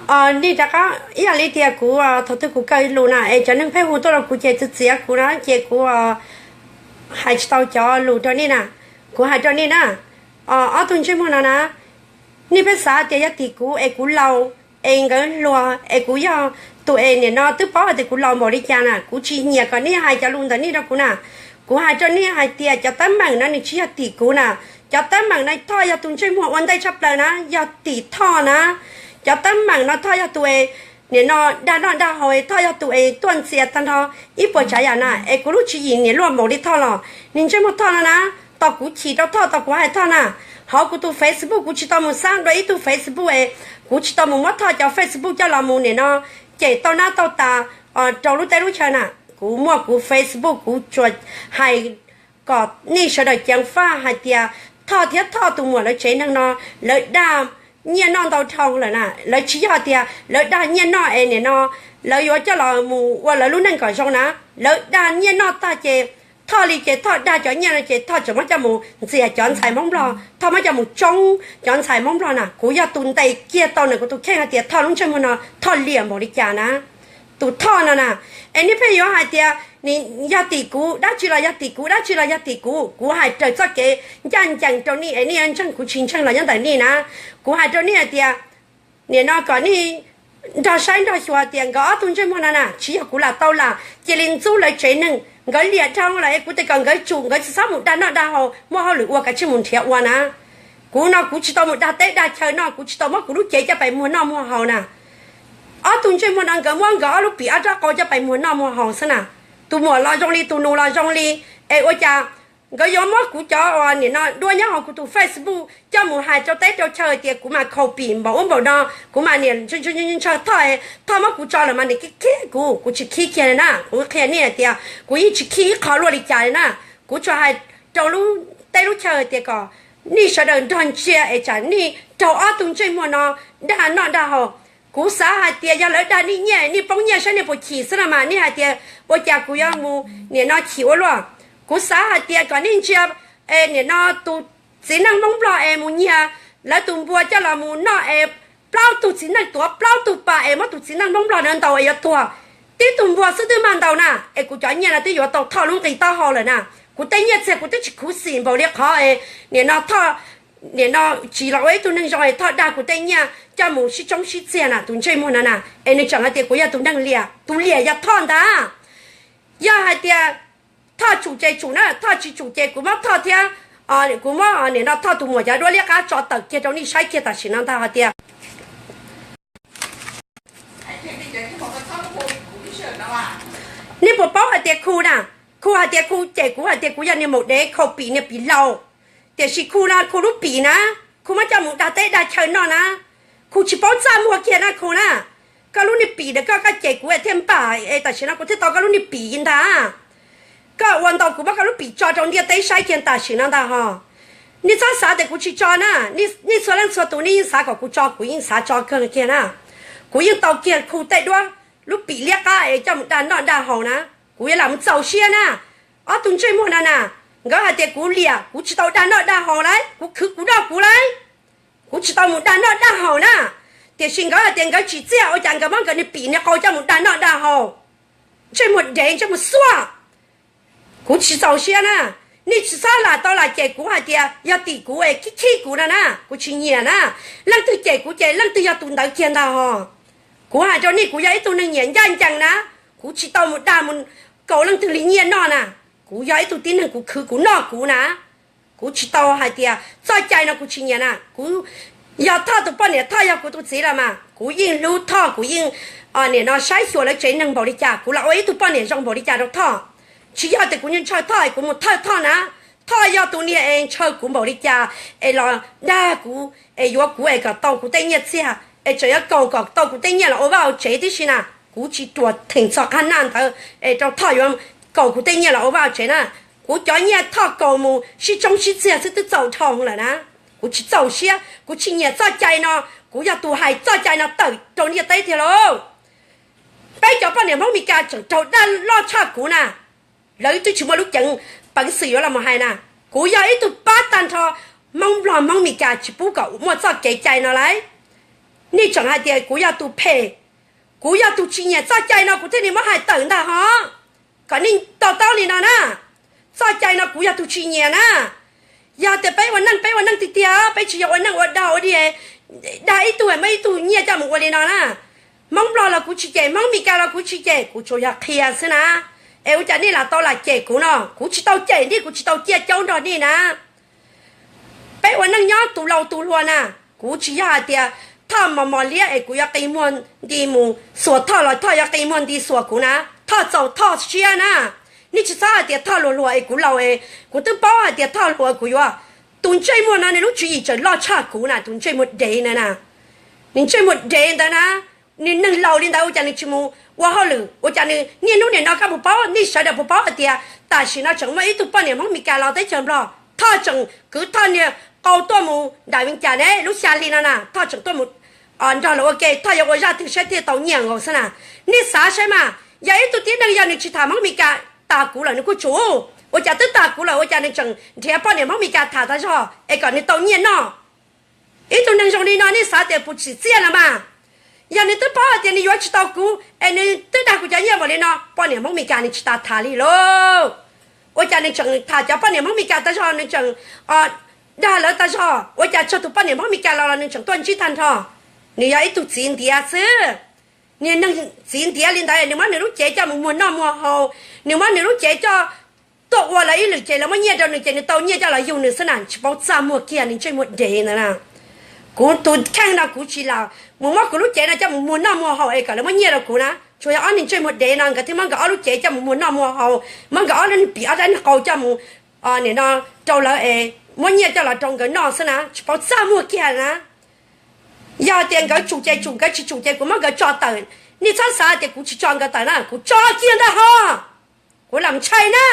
Nej rov qab ib yam li tias kuv thaum twg kuv kaw lus na es cov neeg pheej hu tuaj rau kuv ces txwv txiav kuv na ces kuv hais tsis tau cov lus rau nej na. Kuv hais rau nej na, ob tug ntsej muag no na, nej pheej xav tias yog tim kuv es kuv laus es nkawd hluas es kuv yog tus es nim no twb paub hais tias kuv laus npaum li cas na. Kuv tsis nyiam kom nej hais cov lus ntawm nej rau kuv na. Kuv hais rau nej hais tias cov teeb meem no nws tsis yog tim kuv na. Cov teeb meem no Thoj yog tus ntsej muag ua ntej tshaj plaws na, yog tim Thoj na. Cov teeb meem no Thoj yog tus es nim no dag noj dag haus, Thoj yog tus es tuaj ntxias tag nrho ib puas tsav yam na. Es kuv lub tswv yim niam luaj npaum li Thoj los, niag ntsej muag Thoj no na, tos kuv chim rau Thoj, tos kuv hais Thoj na. Hauv kuv tus Facebook kuv tsis tau mus xab dua ib tug Facebook es, kuv tsis tau mus muab Thoj cov Facebook coj los mus nim no cem tau nab tau tas rau lub teb lub chaw na. Kuv muaj kuv Facebook kuv tsuas hais kom nej sawv daws ceev faj hais tias Thoj thiab Thoj tus muam lawv tsev neeg no lawv dag nyiaj noj ntau dhau lawm na. Lawv tsis yog tias lawv dag nyiaj noj es nim no lawv yuav coj los mus ua lawv lub neej kom zoo na. Lawv dag nyiaj noj tag ces Thoj li ces Thoj dag cov nyiaj no ces Thoj tseem muab coj mus ntxias cov ntxhais Hmoob Nplog, Thoj muab coj mus tsoob cov ntxhais Hmoob Nplog na. Kuv yog tus ntes kiag tau ntawm kuv tus kheej hais tias Thoj lub ntsej muag no Thoj liam npaum li cas na. Tus Thoj no na, es nej pheej yuav hais tias nws yog tim kuv dab tsi los yog tim kuv dab tsi los yog tim kuv. Kuv hais raws txoj kev ncaj ncees rau nej es nej yuav ntseeg kuv tsis ntseeg los nyob ntawm nej na. Kuv hais rau nej hais tias nim no kom nej nrog saib nrog xyuas tias nkawd ob tug ntsej muag no na tsis yog kuv lam tau lam cia li ntxub lawv tsev neeg. Nkawd liam dhau los es kuv tias kom nkawd tsum, nkawd tsis txhob mus dag noj dag haus, muaj hauj lwm ua kav tsij mus nrhiav ua na. Kuv no kuv tsis tau mus dag teb dag chaw noj, kuv tsis tau muab kuv lub cev coj pais muag noj muag haus na. Ob tug ntsej muag no nkawd muab nkawd ob lub pim ob rab qau coj pais muag noj muag haus xwb na. Tus muam los zoo li, tus nus los zoo li, es ua cas nkawd yuav muab kuv cov uas nim no duab nyob hauv kuv tus Facebook coj mus hais rau teb rau chaw tias kuv mas khaus pim npaum ub npaum no, kuv mas niam ntshaw Thoj, Thoj muab kuv tso lawm mas niam khib khib kuv. Kuv tsis khib kiag li na, kuv qhia nej hais tias kuv yeej tsis khib ib qho luaj li cas li na. Kuv tsuas hais rau lub teb lub chaw tias kom nej sawv daws nrog ntsia es tsam nej raug ob tug ntsej muag no dag noj dag haus. Kuv xav hais tias yog lawv dag nej nyiaj nej poob nyiaj saib nej puas chim xwb no mas nej hais tias ua cas kuv yuav mus nim no chim ua luaj. Kuv xav hais tias kom nej ntsia, es nim no tus txiv neej Hmoob Nplog es mus nyiag lawv tus npua coj los mus noj es plaub tug txiv neej tuav plaub tug pas es muab tus txiv neej Hmoob Nplog no ntaus es yuav tuag. Tib tug npua xwb twb mag ntaus na, es kuv cov nyiaj no twb yuav tau Thoj lub nqi taub hau lawm na. Kuv tej nyiaj txiag kuv twb tsis khuv xim npaum li qhov es nim no Thoj, nim no tsis los ua ib tug neeg zoo es Thoj dag kuv tej nyiaj coj mus sib tsoob sib txiag na, tus ntsej muag no na. Es nws tseem hais tias kuv yog tus neeg liam, tus liam yog Thoj ntag. Yog hais tias Thoj tsum ces tsum na, Thoj tsis tsum ces kuv muab Thoj thiab, kuv muab nim no Thoj tus muam cov duab liab qab tso tawm kiag rau nej saib kiag tam sim no ntag hais tias nej puas paub hais tias Khu na, Khu hais tias Khu cem kuv hais tias kuv yog niag maum dev khaus pim niag pim laus. Tiam sis Khu no Khu lub pim na, Khu muab coj mus dag teb dag chaw noj na. Khu tsis paub txaj muag kiag na Khu na. Koj lub niag pim ntawm koj, koj cem kuv thiaj npam es tam sim no kuv thiaj tau koj lub niag pim ntag. Koj ua ntau kuv muab koj lub pim tso rau ntiaj teb saib kiag tam sim no ntag hos. Nej txhob xav tias kuv tsis tso na, nej txhua leej txhua tus nej yeej xav kom kuv tso, kuv yeej xav tso kawg kiag na. Kuv yeej tau kiag Khu tej duab lub pim liab qab es coj mus dag noj dag haus na. Kuv yuav lam mus txaus siab na. Ob tug ntsej muag no na, nkawd hais tias kuv liam, kuv tsis tau dag noj dag haus lauj, kuv khwv kuv noj kuv lauj. Kuv tsis tau mus dag noj dag haus na. Tiam sis nkawd hais tias nkawd tsim txiaj ua cas nkawd muab nkawd niag pim niag qau coj mus dag noj dag haus. Ntsej muag dev, ntsej muag xuaj. Kuv tsis txaus siab na. Nej tsis txhob lam tau lam cem kuv hais tias yog tim kuv es khib khib kuv no na, kuv tsis nyiam na. Leej twg cem kuv ces leej twg yog tus ntawd kiag ntag hos. Kuv hais rau nej, kuv yog ib tug neeg nyiam ncaj ncees na. Kuv tsis tau mus dag mus kaus leej twg li nyiaj noj na. Kuv yog ib tug tib neeg kuv khwv kuv noj kuv na. Kuv tsis tau hais tias txoj cai no kuv tsis nyiam na. Kuv yog Thoj tus poj niam, Thoj yog kuv tus txiv los mas kuv yeej hlub Thoj, kuv yeej nim no saib xyuas lawv tsev neeg npaum li cas, kuv los ua ib tug poj niam zoo npaum li cas rau Thoj. Tsis yog tias kuv ntshaw Thoj es kuv mus thawj Thoj na. Thoj yog tus niag es ntshaw kuv npaum li cas es los dag kuv es yuav kuv es kom tau kuv tej nyiaj txiag es tseem yuav kaus kom tau kuv tej nyiaj los ua vaj ua tsev tib si na. Kuv tsis ruam theem txog qhab naj ntawd es rau Thoj yuav kaus kuv tej nyiaj los ua vaj ua tsev na. Kuv cov nyiaj Thoj kaus mus sib tsoob sib txiag xwb twb txaus dhau lawm na. Kuv tsis txaus siab, kuv tsis nyiam txoj cai no. Kuv yog tus hais txoj cai no tawm rau ntiaj teb tiag lauj. Peb cov poj niam Hmoob Meskas tseem raug dag loj tshaj kuv na. Lawv twb tsis muaj lub ceev peev xwm yuav los mus hais na. Kuv yog ib tug pab tag nrho Hmoob Nplog Hmoob Meskas tsis pub kom muaj txoj kev cai no lauj. Nej tseem hais tias kuv yog tus phem, kuv yog tus tsis nyiam txoj cai no kuv thiaj li muab hais tawm ntag ho. Kom nej to taub li no na, txoj cai no kuv yog tus tsis nyiam na. Yog tias peb ua neej, peb ua neej tiag tiag, peb tsis yog ua neej ua dog ua dig, dag ib tug muab ib tug nyiaj coj mus ua li no na. Hmoob Nplog los kuv tsis cem, Hmoob Meskas los kuv tsis cem, kuv tsuas yog qhia xwb na. Es ua cas nej lam tau lam cem kuv no? Kuv tsis tau cem nej, kuv tsis tau ciaj caub nrog nej na. Peb ua neej nyob tus laus tus hluas na, kuv tsis yog hais tias Thoj mos mos liab es kuv yuav qi muag nti mus xuas Thoj los Thoj yuav qi muag nti xuas kuv na. Thoj txaus Thoj siab na. Nej tsis txhob hais tias Thoj hluas hluas es kuv laus es kuv twb paub hais tias Thoj hluas kuv yuav. Tus ntsej muag no nws lub tswv yim tseem loj tshaj kuv na, tus ntsej muag dev ntawd na. Nws ntsej muag dev ntawd na, nws neeg laus li ntawd ua cas nws tsis mus ua hauj lwm, ua cas nws niaj hnub nim no koj puas paub, nej sawv daws puas paub hais tias tam sim no tseem muaj ib tug poj niam Hmoob Meskas los teb chaws Nplog, Thoj tseem kwv Thoj niag qau tuaj mus nram Vias Cas ne, lub xya hli no na Thoj tseem tuaj mus nrog lawv ua ke, Thoj yuav ua zaj twg saib thiaj tau nyiaj nkaus xwb na. Nej xav saib mas, yog ib tug tib neeg yog nws tsis tham Hmoob Meskas, tas kuv lawm nws kuj tsum, ua cas twb tas kuv lawm ua cas nws tseem nrhiav poj niam Hmoob Meskas tham tas zog es kom nws tau nyiaj noj. Ib tug neeg zoo li no nej xav tias puas tsim txiaj los mas? Yog nws twb paub hais tias nws yuav tsis tau kuv es nws twb dag kuv cov nyiaj npaum li no, poj niam Hmoob Meskas nws tsis tas tham li lauj. Ua cas nws tseem tham cov poj niam Hmoob Meskas tas zog, nws tseem dag lawv tas zog, ua cas txog tus poj niam Hmoob Meskas los los nws tseem tuaj ntsib tag nrho? Nws yog ib tug txiv ntiav xwb. Niag neeg txiv ntiav li ntawd nws muab nws lub cev coj mus muag noj muag haus, nws muab nws lub cev coj tuaj ua lawv ib lwm ces lawv muab nyiaj rau nws ces nws tau nyiaj coj los yug nws xwb na, tsis paub txaj muag kiag, nws ntsej muag dev ntawd na. Kuv tus kheej no kuv tsis lam mus muab kuv lub cev no coj mus muag noj muag haus es kom lawv muab nyiaj rau kuv na, tsuas yog ob niag ntsej muag dev no nkawd thiaj muab nkawd ob lub cev coj mus muag noj muag haus, muab nkawd ob lub niag pim ob rab niag qau coj mus nim no rau lawv es muab nyiaj coj los rau nkawd noj xwb na, tsis paub txaj muag kiag na. Yog tias nkawd tsum ces tsum, nkawd tsis tsum ces kuv muab nkawd tso tawm. Nej txhob xav tias kuv tsis tso nkawd tawm na, kuv tso kiag ntag ho. Kuv lam ntshai na.